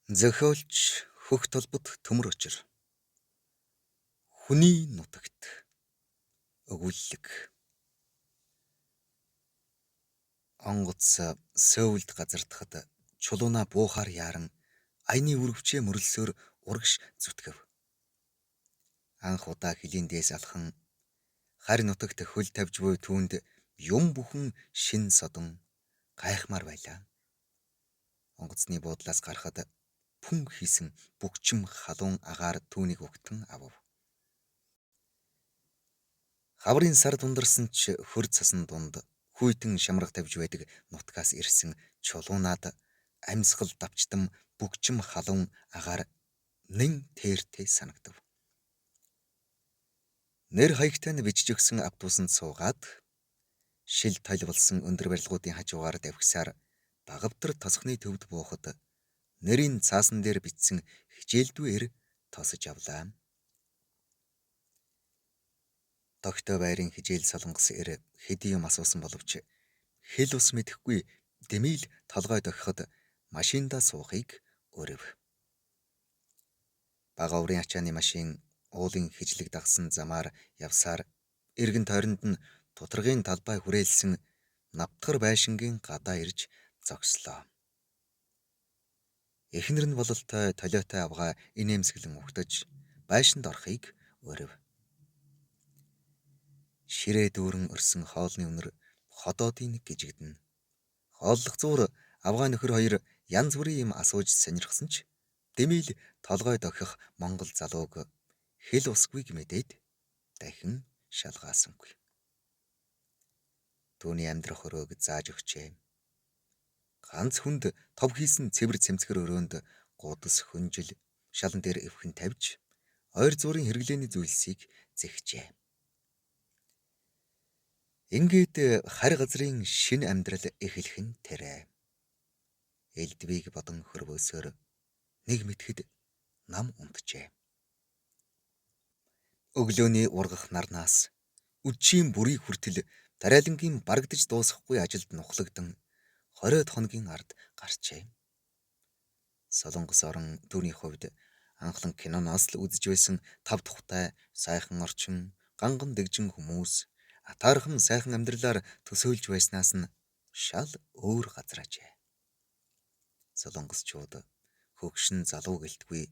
Зохиолч Хөх Толбот Төмөр Очир. Хүний нутагт өгүүллэг. Онгоц Сөүлд газардахад чулуунаа буухаар яаран аяны үргэвчээ мөрлсөөр урагш зүтгэв. Анх удаа хөлийн дээс алхан харь нутагт хөл тавьж буй түүнд юм бүхэн шин содон гайхмаар байлаа. Онгоцны буудлаас гарахад пүн хийсэн бүгчим халуун агаар түүнийг угтан авав. Хаврын сар дундарсан ч хөр цасан дунд хүйтэн шамраг тавьж байдаг нутгаас ирсэн чулуунаад амьсгал давчтан бүгчим халуун агаар нэн тээртэй санагдав. Нэр хаягтай нь бичиж өгсөн автобусанд суугаад шил толь болсон өндөр барилгуудын хажуугаар давхисаар Багавдар тосгоны төвд буухад нэрийн цаасан дээр бичсэн хичээлдүү эр тосож авлаа. Тогтой байрын хижээл солонгос эр хэдий юм асуусан боловч хэл ус мэдэхгүй дэмийл толгой дохиход машиндаа суухыг өрөв. Бага оврын ачааны машин уулын хижлэг дагсан замаар явсаар эргэн тойронд нь тутаргын талбай хүрээлсэн навтгар байшингийн гадаа ирж зогслоо. Эхнэр нь бололтой толиотой авгаа инээмсэглэн угтаж байшинд орохыг өрөв. Ширээ дүүрэн өрсөн хоолны үнэр ходоодын гжигдэнэ. Хооллох зуур авгаа нөхөр хоёр янз бүрийн юм асууж сонирхсон ч дэмийл толгой дохих монгол залууг хэл усгүйг мэдээд дахин шалгаасангүй. Түүний амьдрах өрөөг зааж өгчээ. Ганц хүнд тов хийсэн цэвэр цэмцгэр өрөөнд гудас хөнжил шалан дээр эвхэн тавьж ойр зуурын хэрэглээний зүйлсийг зэгчээ. Ингээд харь газрын шинэ амьдрал эхлэх нь тэрэ. Элдвийг бодон хөрвөөсөөр нэг мэтгэд нам унтжээ. Өглөөний ургах нарнаас үдшийн бүрийг хүртэл тариалангийн барагдаж дуусахгүй ажилд нухлагдан 20 хоногийн ард гарчээ. Солонгос орон түүний хувьд анхлан киноноос л үзэж байсан тав тухтай сайхан орчин, ганган дэгжин хүмүүс атаархан сайхан амьдралаар төсөөлж байснаас нь шал өөр газар ажээ. Солонгосчууд хөгшин залуу гэлтгүй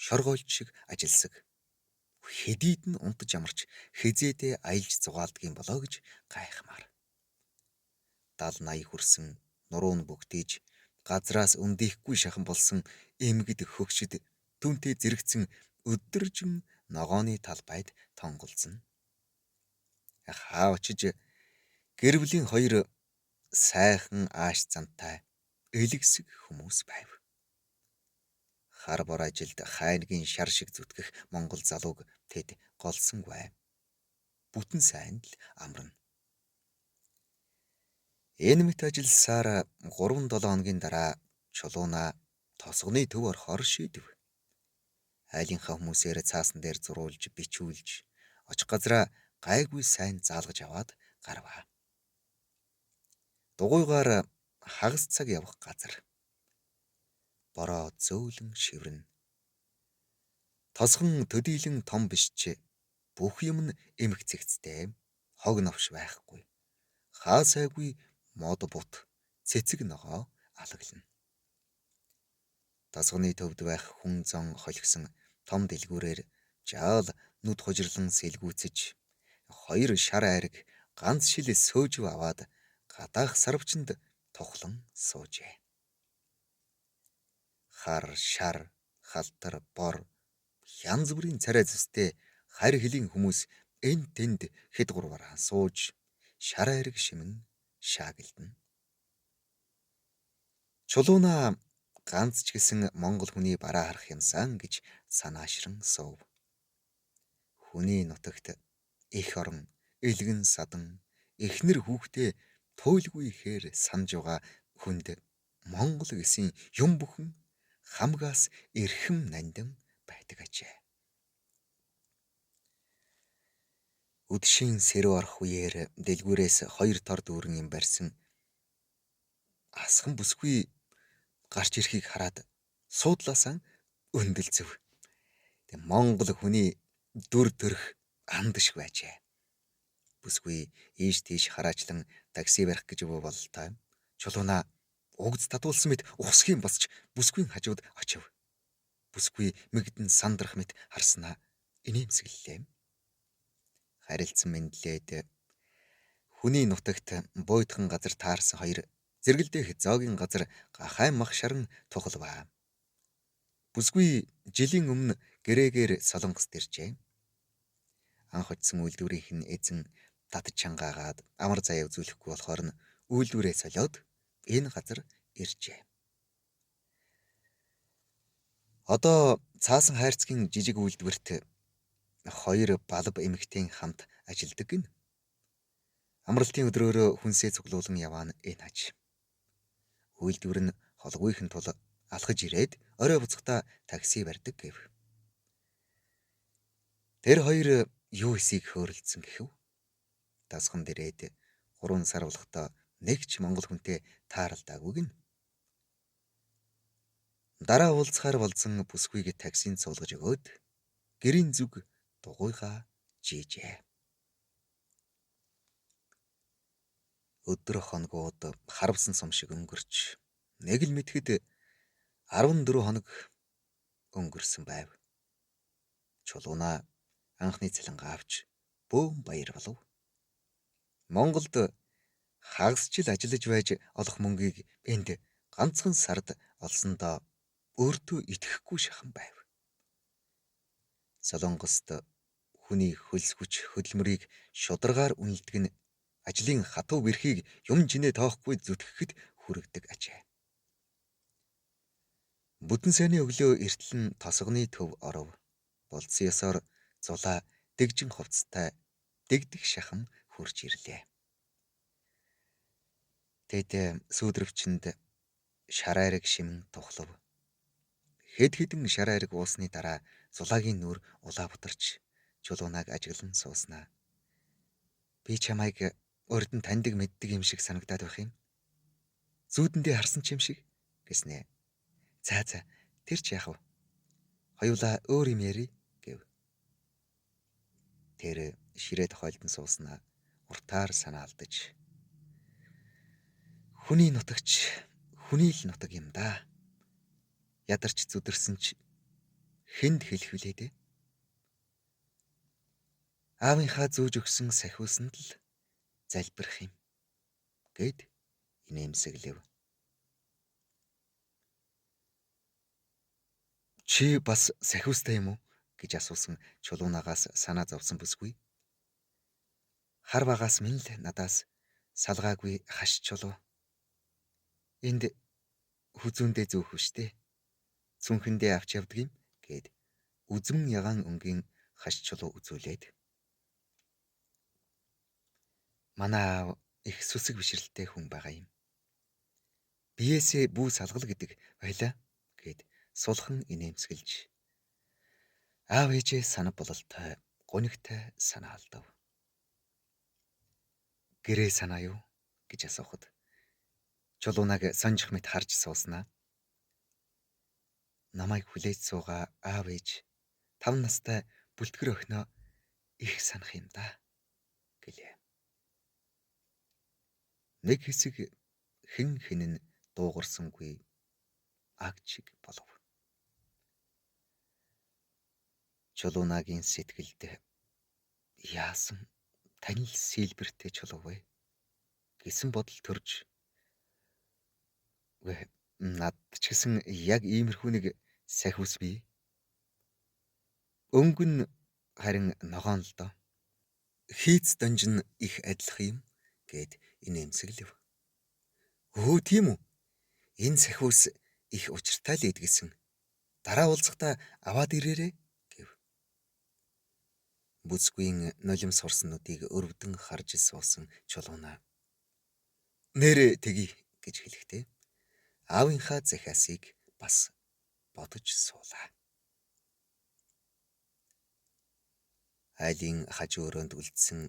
шоргоолж шиг ажилсаг. Хэдийд нь унтаж амарч хэзээдээ аялж зугаалдаг юм болоо гэж гайхмаар. 70 80 хүрсэн нуруу нь бөгтийж газраас өндийхгүй шахан болсон эмгэд хөгшид түүнтэй зэрэгцэн өдөржин ногооны талбайд тонголзоно. Хаа очиж гэр бүлийн хоёр сайхан ааш зантай элэгсэг хүмүүс байв. Хар бор ажилд хайнгийн шар шиг зүтгэх монгол залууг тэд голсонгүй. Бүтэн сайн л амарна. Энэ мэт ажилласаар 3-7 хоногийн дараа чулуунаа тосгоны төв орохоор шийдэв. Айлынхаа хүмүүсээр цаасан дээр зуруулж, бичүүлж, очих газраа гайгүй сайн заалгаж аваад гарваа. Дугуйгаар хагас цаг явах газар. Бороо зөөлөн шиврэнэ. Тосгон төдийлөн том биш ч бүх юм нь эмх цэгцтэй, хог новш байхгүй. Хаа сайгүй мод бут, цэцэг ногоо алаглана. Тосгоны төвд байх хүн зон холигсон том дэлгүүрээр жаал нүд хужирлан сэлгүүцэж хоёр шар айраг ганц шил сөөжв аваад гадаах сарвчанд тухлан суужээ. Хар, шар, халтар, бор янз бүрийн царай зүстэй харь хөлийн хүмүүс эн тэнд хэд гурваараа сууж шар айраг шимэн шаагилдана. Чулуунаа ганц ч гэсэн монгол хүний бараа харах юмсан гэж санаашран суув. Хүний нутагт эх орон, элгэн садан, эхнэр хүүхдээ туйлгүй ихээр санаж байгаа хүнд Монгол гэсэн юм бүхэн хамгаас эрхэм нандин байдаг ажээ. Үдшийн сэрүү орох үеэр дэлгүүрээс хоёр тор дүүрэн юм барьсан асхан бүсгүй гарч ирэхийг хараад Суудлаасаа өндөлцөв. Тэг Монгол хүний дүр төрх анд шиг байжээ. Бүсгүй ийш тийш хараачлан такси барих гэж бололтой. Чулуунаа угд татуулсан мэт ухсхийн босч бүсгүйн хажууд очив. Бүсгүй мэгдэн сандрах мэт харснаа инээмсэглэлээ. Харилцан мэндлээд хүний нутагт буйдхан газар таарсан хоёр зэрэгэлдэх зоогийн газар гахай мах шаран тухалваа. Бүсгүй жилийн өмнө гэрээгээр Солонгост иржээ. Анх очсон үйлдвэрийнх нь эзэн татаж чангаагаад амар заяа үзүүлэхгүй болохоор нь үйлдвэрээ солиод энэ газар иржээ. Одоо цаасан хайрцгийн жижиг үйлдвэрт хоёр балб эмэгтэйн хамт ажилладаг гин. Амралтын өдрөөрөө хүнсээ цуглуулан яваа нь энэ аж. Үйлдвэр нь холгүйхэн тул алхаж ирээд орой буцахдаа такси барьдаг гэв. Тэр хоёр юу эсийг хөөрөлдсөн гэхэв. Дасган дээрээд 3 сар болохдоо нэг ч монгол хүнтэй тааралдаагүй гин. Дараа уулзахаар болзон бүсгүйг таксинд суулгаж өгөөд гэрийн зүг дугуйгаа жийжээ. Өдөр хоногуд харвсан сум шиг өнгөрч нэг л мэтгэд 14 хоног өнгөрсөн байв. Чулуунаа анхны цалингаа авч бөөн баяр болов. Монголд хагас жил ажиллаж байж олох мөнгийг энд ганцхан сард олсондоо өөртөө итгэхгүй шахан байв. Солонгост хүний хөлс хүч хөдөлмөрийг шударгаар үнэлдэг нь ажлын хатуу бэрхийг юм жинээ тоохгүй зүтгэхэд хүргэдэг ажээ. Бүтэн сайнны өглөө эртэл нь тосгоны төв оров. Болцсон ёсоор зулаа дэгжин хувцастай дэгдэх шахам хурж ирлээ. Тэд сүүдрвчэнд шарайраг шимэн тухлав. Хэд хэдэн шарайраг уусны дараа зулаагийн нүур улаа бутарч чулуунаг ажиглан сууснаа. Би чамайг урд нь таньдаг мэддэг юм шиг санагдаад байх юм. Зүүдэндээ харсан ч юм шиг гэснэ. За за тэр ч яах вэ? Хоёулаа өөр юм яри гэв. Тэр ширээ тохиолдон сууснаа уртаар санаа алдаж. Хүний нутагч хүний л нутаг юм да. Ядарч зүдэрсэн ч хүнд хэлэх вүлээ дээ. Аавынхаа зүүж өгсөн сахиусанд л залбирх юм гэд инээмсэглэв. Чи бас сахиустай юм уу гэж асуусан чулуунаагаас санаа зовсон бүсгүй. Хар багаас минь л надаас салгаагүй хаш чулуу. Энд хүзүүндээ зөөх штэ. Цүнхэндээ авч явдаг юм гэд үзмэн ягаан өнгийн хаш чулуу үзүүлээд. Манай аав их сүсэг бишрэлтэй хүн байгаа юм. Биесээ бүү салгал гэдэг байлаа гэд сулхан инээмсэглэж аав ээжээ санаа бололтой гунигтай санаа алдав. Гэрээ санаа юу гэж асуухад чулуунаг сонжих мэт харж сууснаа. Намайг хүлээж суугаа аав ээж 5 настай бүлтгэр охиноо их санах юм да гэлээ. Нэг хэсэг хэн хэн нь дуугарсангүй агч шиг болов. Чулуунагийн сэтгэлд яасан танил сэлбэртэй чулуу вэ гэсэн бодол төрж над ч гэсэн яг иймэрхүү нэг сахиус бий. Өнгө нь харин ногоон л доо. Хийц донж нь их адилхан юм гэд инээмсэглэв. Өө тийм үү? Энэ сахиус их учиртай л идгэсэн. Дараа уулзахдаа аваад ирээрэй гэв. Бүсгүйн нулимс сурсан нүдийг өрөвдөн харж суусан чулуунаа. Нэрээ тэгье гэж хэлэхдээ аавынхаа захиасыг бас бодож суулаа. Айлын хажуу өрөөнд үлдсэн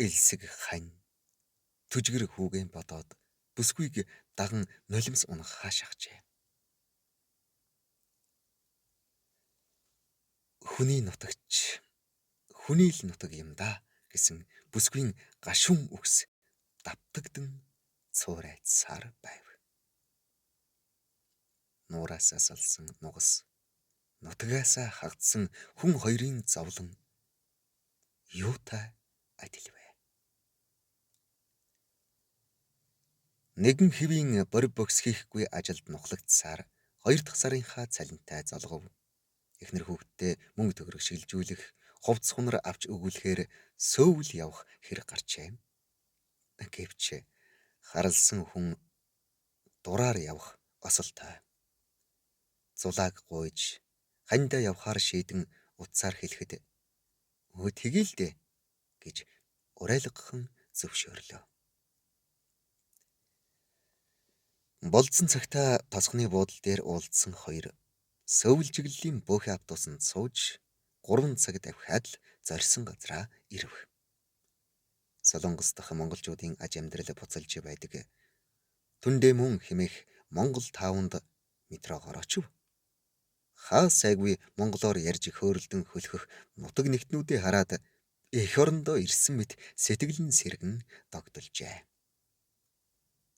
элсэг хань түжгэр хүүгэн бодоод бүсгүйг даган нулимс унахаа шахажээ. Хүний нутагч хүний л нутаг юм да гэсэн бүсгүйн гашуун үгс давтагдан цуурайтсаар байв. Нуураасаа салсан нугас, нутгаасаа хагдсан хүн хоёрын зовлон юутай адил вэ? Нэгэн хэвийн борив богс хийхгүй ажилд нухлагдсаар 2 дахь сарынхаа цалинтай золгов. Эхнэр хүүхэдтэй мөнгө төгрөг шилжүүлэх, хувцас хунар авч өгүүлэхээр сөөвл явах хэрэг гарчээ. Гэвч харалсан хүн дураар явах осолтой. Зулааг гуйж хандаа явхаар шийдэн утсаар хэлэхэд "Өө тэгье л дээ" гэж урайлгахан зөвшөөрлөө. Болцсон цагтаа тосгоны буудал дээр уулзсан хоёр сөөвлжиглэлийн бөөхий автобусанд сууж 3 цаг давхиад л зорьсон газраа ирэв. Солонгос дахь монголчуудын аж амьдрал буцалж байдаг. Түндэ мөн хэмээх Монгол таавнд метрогоор очив. Хаа сайгүй монголоор ярьж хөөрөлдөн хөлхөх нутаг нэгтнүүдээ хараад эх орондоо ирсэн мэт сэтгэл нь сэргэн догдолжээ.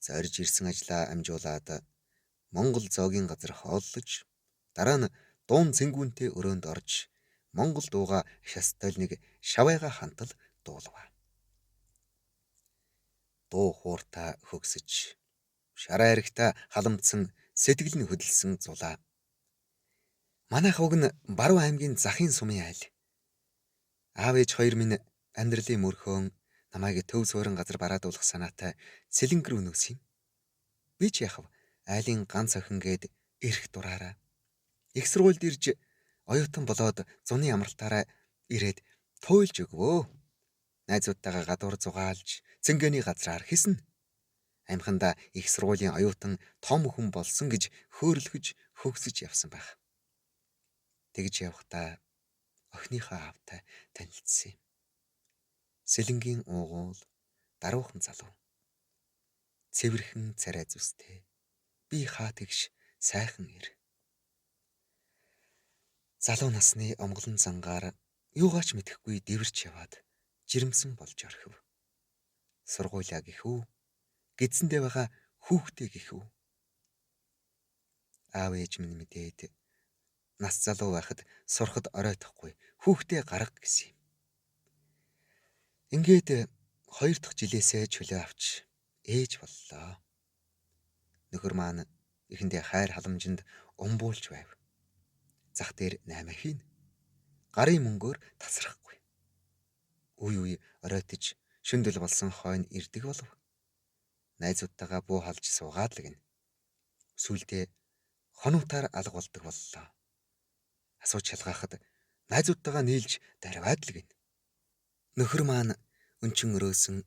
Зорж ирсэн ажлаа амжуулаад Монгол зоогийн газар хооллож, дараа нь дуун цэнгүүнтэй өрөөнд орж Монгол дууга шасталныг шавайга хантал дуулав. Дуу хууртаа хөгсөж, шараа аригта халамдсан сэтгэл нь хөдөлсөн зулаа. Манайх уг нь Баруун аймгийн Захын сумын айл. Аав ээж хоёр минь амьдралын мөрхөөн намайг төв суурин газар бараадуулах санаатай цэлэнг рүү нөөс юм. Би ч яхав айлын ганц охин гээд эрх дураараа. Их сургуульд ирж оюутан болоод зуны амралтаараа ирээд туйлж өгвөө. Найзуудтайгаа гадуур зугаалж цэнгэний газраар хийсэн. Амхандаа их сургуулийн оюутан том хүн болсон гэж хөөрөлгөж хөгсөж явсан байх. Тэгж явхдаа охиныхоо аавтай танилцсан юм. Сэлэнгийн уугуул даруухан залуу. Цэвэрхэн царай зүстэй. Би хаа тэгш сайхан ир. Залуу насны омголон зангаар юугаач мэдэхгүй дэвэрч яваад жирэмсэн болж орхив. Сургуулиа гэх үү? Гэдсэндээ байгаа хүүхдээ гэх үү? Аав ээж минь мэдээд нас залуу байхад сурахад оройтохгүй хүүхдээ гарга гэсэн юм. Ингээд 2 дахь жилээсээ чөлөө авч ээж боллоо. Нөхөр маань эхэндээ хайр халамжинд умбуулж байв. Зах дээр 8 хийн. Гарын мөнгөөр тасрахгүй. Үе үе оройтож шүндэл болсон хойно ирдэг болов. Найзуудтайгаа буу халж суугаад л гин. Сүүлдээ хонуутаар алга болдог боллоо. Асууж шалгаахад найзуудтайгаа нийлж дарваад л гин. Нөхөр маань өнчин өрөөсөн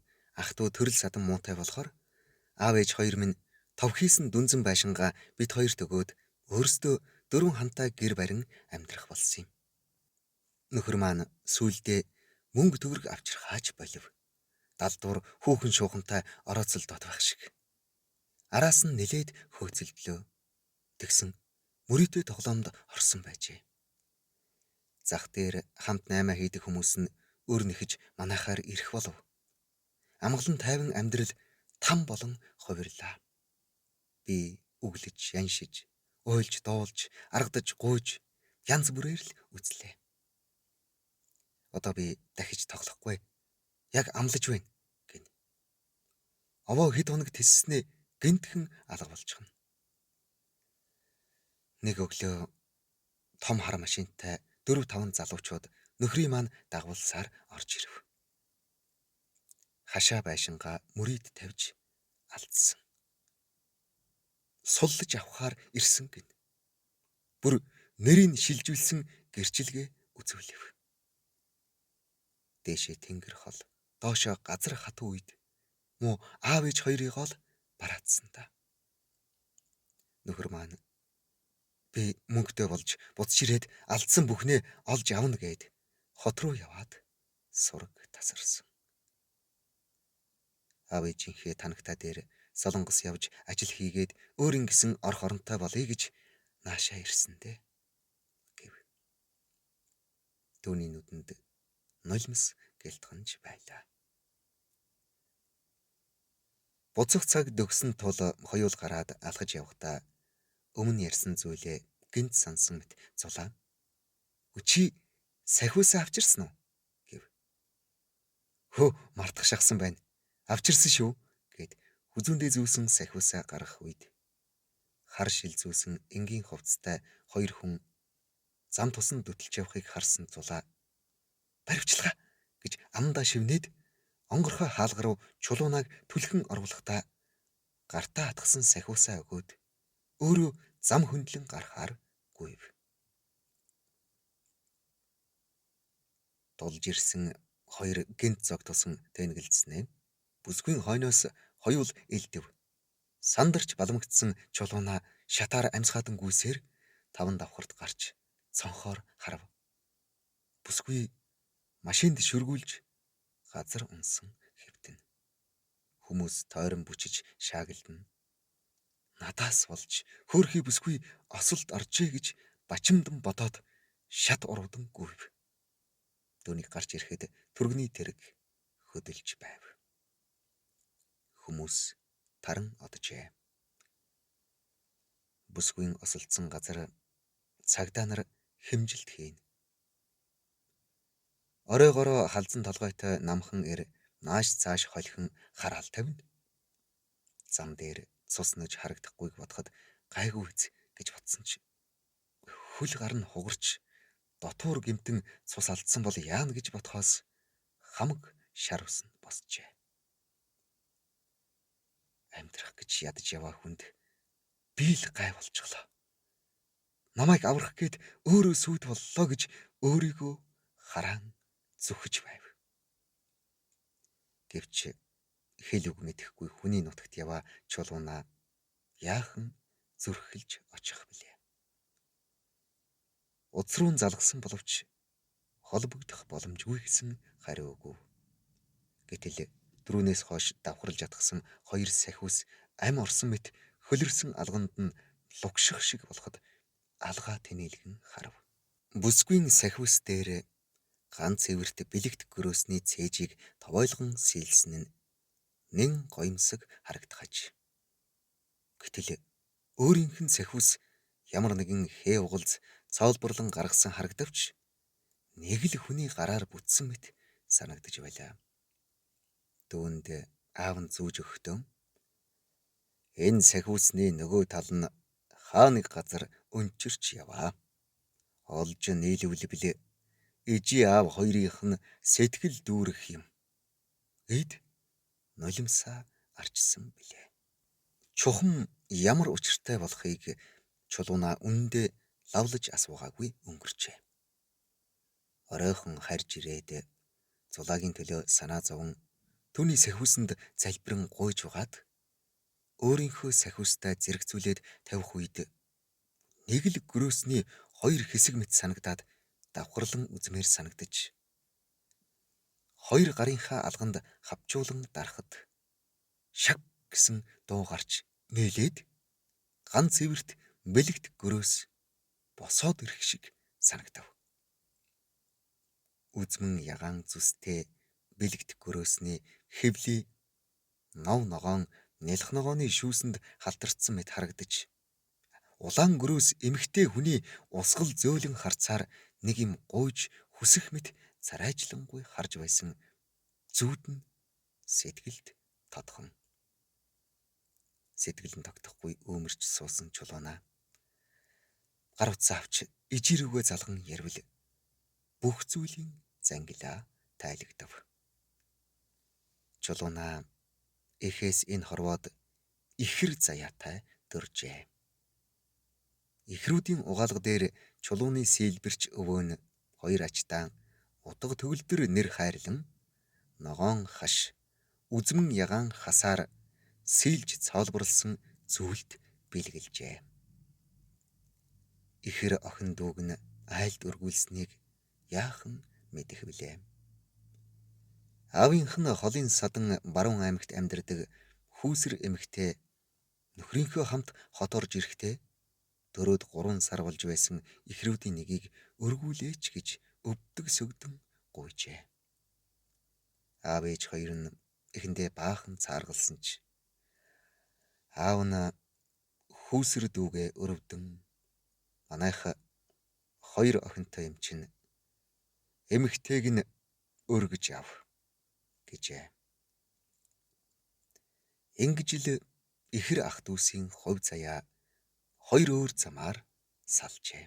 ах トゥ төрөл садан муутай болохоор аав ээж хоёр минь товхийсэн дүнзэн байшингаа бид хоёрт өгөөд өөрсдөө 4 хантай гэр барин амьдрах болсон юм. Нөхөр маань сүүлдээ мөнгө төгрөг авчирхаач болив. Далдуур хүүхэн шуухантай орооцолдоод байх шиг. Араас нь нилээд хөөцөлдлөө. Тэгсэн мөрийтэй тоглоомд орсон байжээ. Зах дээр хамт 8 хийдэг хүмүүс нь өөр нэхэж манайхаар ирэх болов. Амгалан тайван амьдрал там болон хувирлаа. Би өглөж, яншиж, уйлж, дуулж, аргадаж, гуйж янз бүрээр л үзлээ. Одоо би дахиж тоглохгүй. Яг амлаж байна гэнэ. Овоо хэд хоног тэсснээ гинтхэн алга болчихно. Нэг өглөө том хар машинтай 4-5 залуучууд нөхрийн маань дагуулсаар орж ирэв. Хашаа байшингаа мөрийд тавьж алдсан. Суллаж авахаар ирсэн гин. Бүр нэрийг шилжүүлсэн гэрчилгээ үзүүлэв. Дээшээ тэнгэр хол, доошоо газар хатуу үед муу аав ээж хоёрыг л бараадсан та. Нөхөр маань би мөнгөтэй болж буцаж ирээд алдсан бүхнээ олж авна гэд хот руу яваад сураг тасарсан. Аав ээжийнхээ танагтаа дээр Солонгос явж ажил хийгээд өөрийн гэсэн орох оронтой болъё гэж наашаа ирсэн дээ гэв. Түүний нүдэнд нулимс гэлтганж байлаа. Буцах цаг дөхсөн тул хоёул гараад алхаж явахдаа өмнө ярьсан зүйлээ гинт сансан мэт Зулаа. "Чи сахиусаа авчирсан уу?" гэв. "Хөө, мартах шахсан байна. Авчирсан шүү" гэд хүзүүндээ зүүсэн сахиусаа гаргах үед хар шил зүүсэн энгийн хувцастай хоёр хүн зам тусан дүтэлж явахыг харсан Зулаа "Баривчилгаа" гэж амдаа шивнээд онгорхой хаалга руу чулуунаг түлхэн оруулахдаа гартаа атгсан сахиусаа өгөөд өөрөө зам хөндлөн гарахаар гүйв. Дулж ирсэн хоёр гинт зогтолсон тэнэгэлдснээ бүсгүйн хойноос хоёул элдэв. Сандарч баламгдсан чулуунаа шатаар амьсгадан гүйсээр таван давхарт гарч цонхоор харав. Бүсгүй машинд шүргүүлж газар унсан хэвтэнэ. Хүмүүс тойрон бүчиж шаагилдана. Надаас болж хөөрхий бүсгүй осолд оржээ гэж бачимдан бодоод шат урвдан гүйв. Түүнийг гарч ирэхэд түргэний тэрэг хөдөлж байв. Хүмүүс таран оджээ. Бүсгүйн осолдсон газар цагдаа нар хэмжилт хийнэ. Оройгороо халзан толгойтой намхан эр нааш цааш холихон хараал тавина. Зам дээр цус нөж харагдахгүйг бодоход гайгүй биз гэж бодсон чи хөл гар нь хугарч дотуур гэмтэн цус алдсан бол яана гэж бодхоос хамаг шар ус нь босчээ. Амьдрах гэж ядаж яваа хүнд би л гай болчихлоо. Намайг аврах гээд өөрөө сүйд боллоо гэж өөрийгөө хараан зүхэж байв. Гэвч хэл үг мэдэхгүй хүний нутагт яваа чулуунаа яахан зүрхэлж очих билээ. Утас руу залгасан боловч холбогдох боломжгүй гэсэн хариу өгөв. Гэтэл түрүүнээс хойш давхарлаж атгсан хоёр сахиус ам орсон мэт хөлөрсөн алганд нь лугших шиг болоход алгаа тэнээлгэн харав. Бүсгүйн сахиус дээр ганц эвэрт бэлэгт гөрөөсний цээжийг товойлгон сийлсэн нь нэн гоёмсог харагдахаж. Гэтэл өөрийнх нь сахиус ямар нэгэн хээ угалз цоолборлон гаргасан харагдавч нэг л хүний гараар бүтсэн мэт санагдаж байлаа. Түүнд аав нь зүүж өгөхдөө энэ сахиусны нөгөө тал нь хаа нэг газар өнчирч яваа. Олж нийлүүлбэл ижи аав хоёрынх нь сэтгэл дүүрэх юм гэд нулимсаа арчсан билээ. Чухам ямар учиртай болохыг чулуунаа үнэндээ лавлаж асуугаагүй өнгөрчээ. Оройхон харж ирээд Зулаагийн төлөө санаа зовон түүний сахиусанд залбирэн гуйж угаад өөрийнхөө сахиустай зэрэгцүүлээд тавих үед нэг л гөрөөсний хоёр хэсэг мэт санагдаад давхарлан үзмээр санагдаж хоёр гарынхаа алганд хавчуулан дарахад шаг гэсэн дуу гарч нээлээд ганц эвэрт бэлэгт гөрөөс босоод ирэх шиг санагдав. Үзмэн ягаан зүстэй бэлэгт гөрөөсний хэвлий нов ногоон нялх ногооны шүүсэнд халтарцсан мэт харагдаж улаан гөрөөс эмэгтэй хүний усгал зөөлөн харцаар нэг юм гуйж хүсэх мэт царайчлангүй харж байсан зүуд нь сэтгэлд тодхон. Сэтгэл нь тогтохгүй өөмөрч суусан чулуунаа гар утсаа авч ижи рүүгээ залган ярвал бүх зүйлийн зангилаа тайлагдав. Чулуунаа эхээс энэ хорвоод ихэр заяатай дөржээ. Эхрүүдийн угаалга дээр чулууны сэлбэрч өвөө нь хоёр ачдаан утга төгөлдөр нэр хайрлан ногоон хаш үзмэн ягаан хасаар сэлж цоолборлсон зүйлд бэлгэлжээ. Ихэр охин дүүг нь айлд өргүүлснийг яахан мэдэх билээ. Аавынх нь холын садан баруун аймагт амьдардаг хүүсэр эмэгтэй нөхрийнхөө хамт хот орж ирэхдээ дөрөөд 3 сар болж байсан эхрүүдийн нэгийг өргүүлээч гэж өвдөг сөгдөн гуйжээ. Аав ээж хоёр нь эхэндээ баахан цааргалсан ч аав нь хүүсэр дүүгээ өрөвдөн манайх хоёр охинтой юм чинь эмэгтэйг нь өргөж ав гэжээ. Ингэж л ихэр ах дүүсийн хувь заяа хоёр өөр замаар салжээ.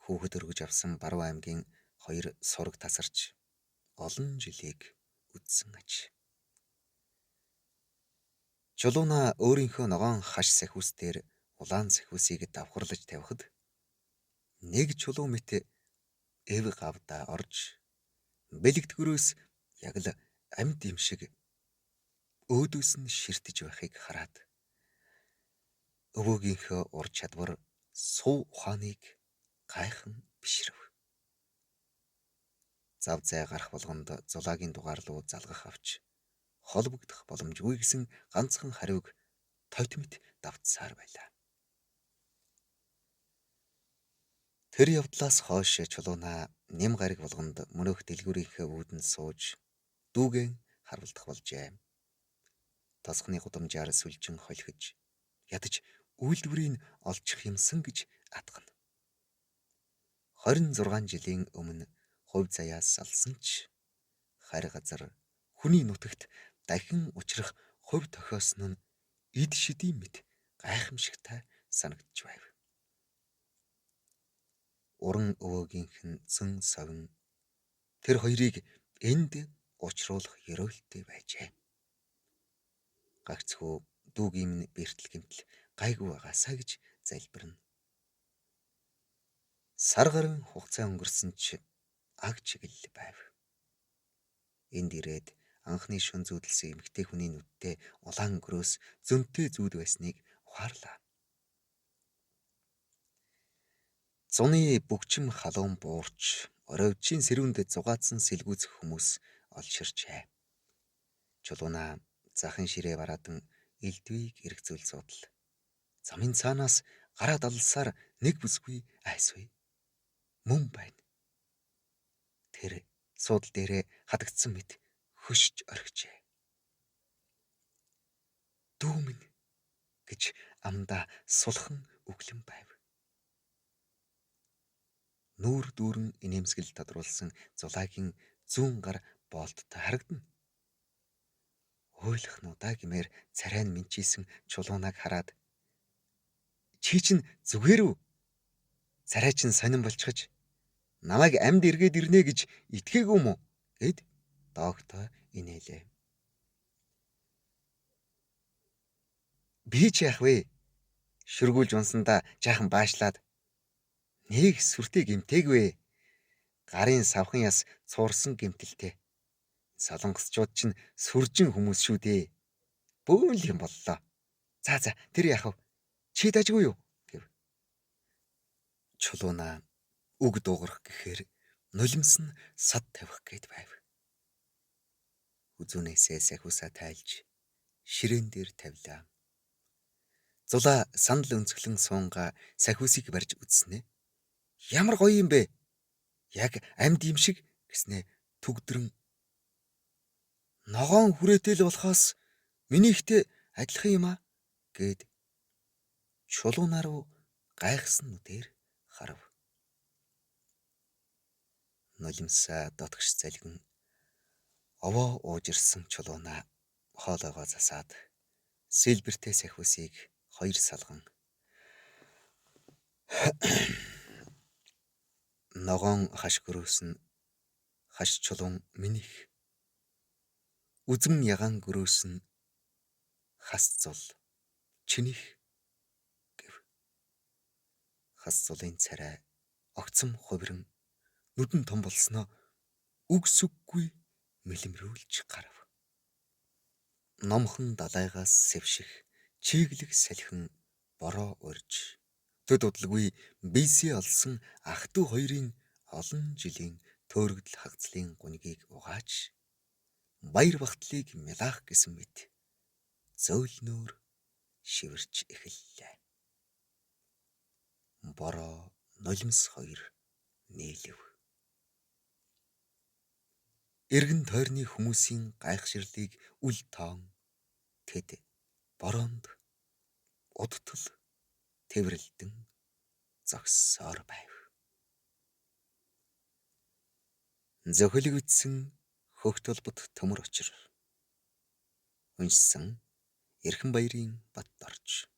Хүүхэд өргөж авсан Баруун аймгийн хоёр сураг тасарч олон жилийг үдсэн аж. Чулууна өөрийнхөө ногоон хаш сахиус дээр улаан сахиусыг давхарлаж тавихад нэг чулуу мэт эв гавдаа орж бэлэгдгөрөөс яг л амьд юм шиг өөдөөс нь ширтэж байхыг хараад өвөөгийнхөө ур чадвар суу ухааныг гайхан бишрэв. Зав зай гарах болгонд зулаагийн дугаар руу залгах авч холбогдох боломжгүй гэсэн ганцхан хариуг товт мэт давтсаар байлаа. Тэр явдлаас хойш Чулуунаа нэм гариг болгонд мөнөөх дэлгүүрийнхээ үүдэнд сууж дүүгэн харвалдах болжээ. Тосгоны гудамжаар сүлжин холхиж ядаж үйлдвэрийг олчих юмсан гэж атгана. 26 жилийн өмнө хувь заяас салсан ч харь газар хүний нутагт дахин учрах хувь тохиосон нь эд шидийн мэт гайхамшигтай санагдж байв. Уран өвөөгийнх нь зөн совин тэр хоёрыг энд учруулах ерөөлтэй байжээ. Гагцхүү дүүгийн минь бэртэл гэмтэл гайгүй байгаасаа гэж залбирна. Сар гарын хугацаа өнгөрсөн ч аг чиглэл байв. Энд ирээд анхны шөн зүүдэлсэн эмэгтэй хүний нүдтэй улаан гөрөөс зөнтэй зүүд байсныг ухаарлаа. Зуны бүгчим халуун буурч оройвчийн сэрүүнд зугаацсан сэлгүүцэх хүмүүс олширчээ. Чулуунаа захын ширээ бараадан элдвийг эргцүүл суудал. Замын цаанаас гараа далсаар нэг бүсгүй айсвэ. Мөн байна. Тэр суудал дээрээ хадагдсан мэт хөшж орхижээ. Дүү минь гэж амдаа сулхан өглөн байв. Нүүр дүүрэн инээмсэглэл тодруулсан зулаагийн зүүн гар боолттой харагдана. Уйлах нудаа гэмээр царай нь минчээсэн чулуунаг хараад чи чинь зүгээр үү? Царай чинь сонин болчихож намайг амьд эргээд ирнэ гэж итгээгүй юм уу? Гэд доогтой инээлээ. Би ч яах вэ? Шүргүүлж унсандаа жаахан баашлаад нэг сүртэй гимтээгүй. Гарын савхан яс цуурсан гимтэлтэй. Солонгосчууд чинь сүржин хүмүүс шүү дээ. Бөөн л юм боллоо. За за тэр яах вэ? Чи дажгүй юу? Гэв. Чулуунаа үг дуугарах гэхээр нулимс нь сад тавих гээд байв. Хүзүүнээсээ сахиусаа тайлж ширээн дээр тавилаа. Зулаа санал өнцөглөн суунга сахиусыг барьж үзснэ. Ямар гоё юм бэ? Яг амьд юм шиг гэснэ түгдрэн. Ногоон хүрээтэй л болохоос минийхтэй адилхан юм а гэд чулуунаа руу гайхсан нүдээр харав. Нулимсаа дотгош залгин овоо уужирсан чулуунаа хоолойгоо засаад сэлбэртэй сахиусыг хоёр салган ногоон хаш гөрөөс нь хаш чулуун минийх үзэм ягаан гөрөөс нь хас зул чинийх гэв. Хас зулын царай огцом хувиран нүдэн том болсноо үг сүггүй мэлмрүүлж гарав. Номхон далайгаас сэвших чиглэг салхин бороо урьж төд удалгүй биесээ олсон ах トゥ хоёрын олон жилийн төөрөгдөл хагцлын гунигийг угааж баяр багтлыг мялаах гэсэн мэт зөөлнөөр шивэрч эхэллээ. Бороо нулимс хоёр нийлэв. Эргэн тойрны хүмүүсийн гайхширлыг үл тоон тэд бороонд удтал тэврэлдэн зогссоор байв. Зохилог үтсэн хөх толбот төмөр учир. Уншсан Эрхэн баярын Батдорж.